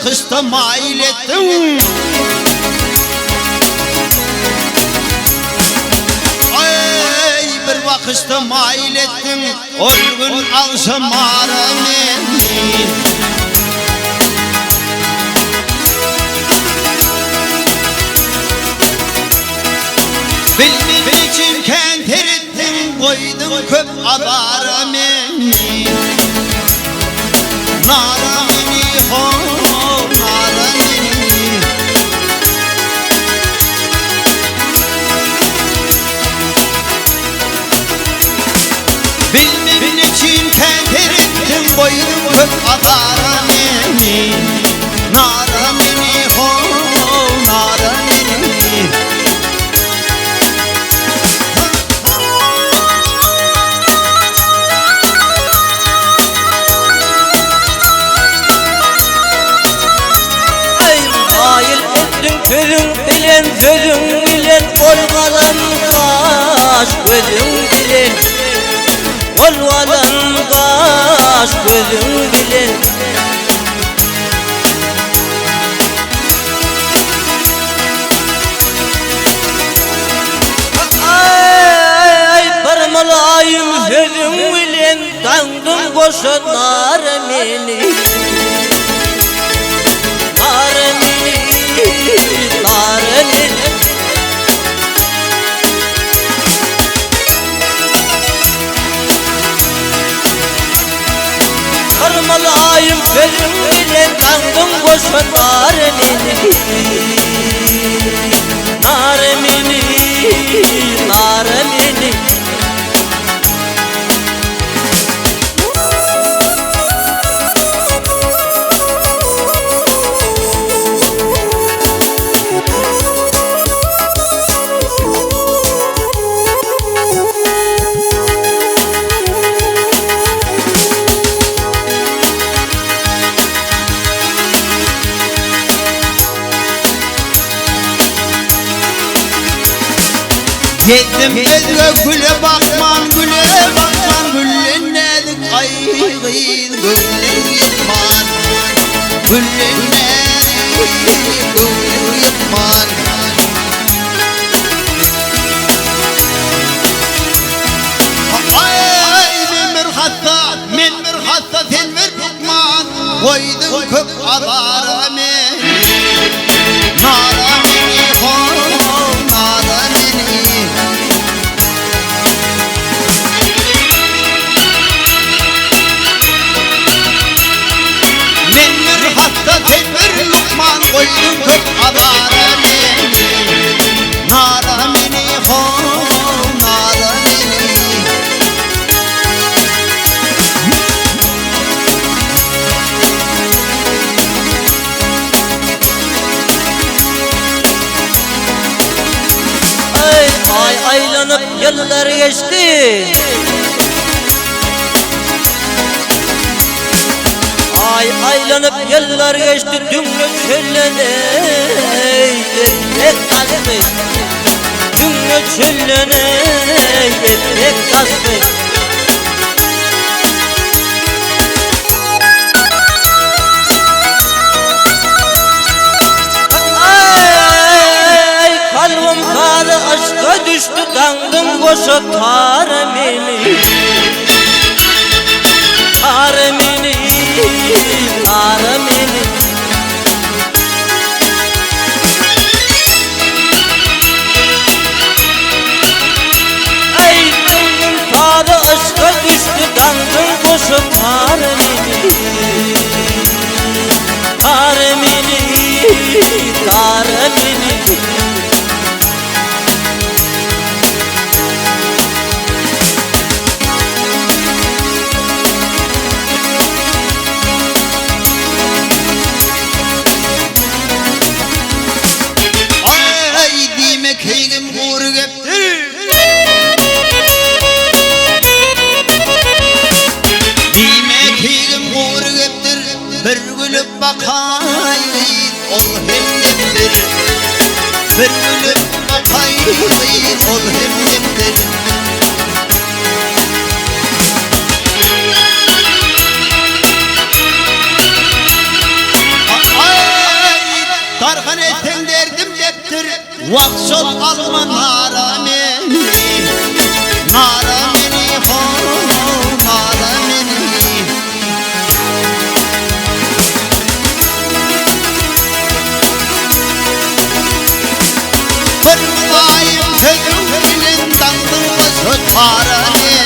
bakyşda maýyl etdiň. Aý, bir bakyşda maýyl etdiň, Ol gün agşamara meni. Bilmen neçün kän seretdiň, Goýduň köp azara meni. Nara meni, ho, nara meni. Bilmen neçün kän seretdiň, Goýduň köp azara meni. Nara meni, ho, nara meni. Aý, maýyl etdiň sözüň bilen, sözüň bilen Ol galan gaş gözüň bilen Ol galan gaş gözüň bilen. Aý, bir mylaýym sözüň bilen daňdyň goşa nara meni. Nara meni, nara meni. Bir mylaýym sözüň bilen daňdyň goşa nara meni. Nara meni, nara meni. Gezdim özge güle bakman güle bakman Güllen näzik aý gyz göwnün ýykman Güllen näzik göwnün ýykman. Aý men bir hassa men bir hassa sen bir lukman Goýduň köp azara meni Nara meni ho nara meni. Men bir hassa sen bir lukman Goýduň köp azara meni Nara meni ho nara meni. Aý, aý aýlanyp ýyllar geçdi. Aý aýlanyp ýyllar geçdi, düňle çölleney, epek gaçdy. Düňle çölleney, epek gaçdy. Aý, kalbym sary yşka düşdi, daňdyň goşa tara meni. Tara meni, tara meni. Aý, daňdyň sary yşka düşdi, daňdyň goşa tara meni. Tara meni, tara meni. Aý diýme keýgim gury gepdir. Diýme keýgim gury gepdir. Bir gülüp bakaý gyz ol hem gepdir. Bir gülüp bakaý gyz ol hem gepdir. Wah şol alma nara meni, Nara meni ho-ho, nara meni. Bir mylaýym sözüň bilen daňdyň goşa tara meni.